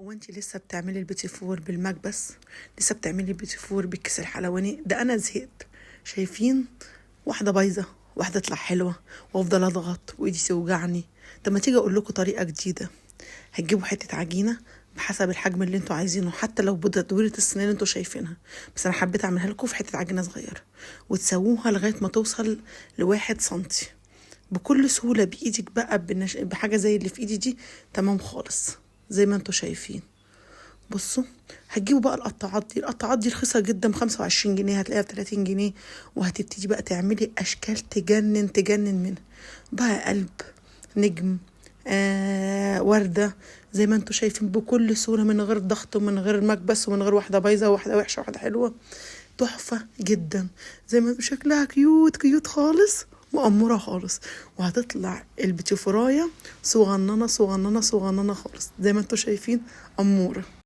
هو انت لسه بتعملي البيتيفور بالمكبس؟ لسه بتعملي البيتيفور بالكيس الحلواني ده؟ انا زهقت. شايفين واحدة بايظة واحدة تطلع حلوة وافضل اضغط وايدي توجعني. طب ما تيجي اقول لكم طريقه جديدة. هتجيبوا حتة عجينه بحسب الحجم اللي انتوا عايزينه، حتى لو بتدويره الصينية اللي انتوا شايفينها، بس انا حبيت اعملها لكم في حتة عجينه صغيرة، وتسووها لغاية ما توصل ل1 سنتي بكل سهولة بايدك بقى، بحاجة زي اللي في ايدي دي. تمام خالص زي ما انتوا شايفين. بصوا، هتجيبوا بقى القطاعات دي. القطاعات دي رخيصة جدا، ب25 جنيه، هتلاقيها ب30 جنيه. وهتبتدي بقى تعملي أشكال تجنن تجنن منها بقى، قلب، نجم، وردة، زي ما انتوا شايفين بكل سهولة، من غير ضغط ومن غير مكبس ومن غير واحدة بايظة وواحدة وحشة وواحدة حلوة. تحفة جدا، زي ما شكلها cute cute خالص وأمورة خالص. وهتطلع البتيفوراية صغننة صغننة صغننة خالص زي ما انتوا شايفين، أمورة.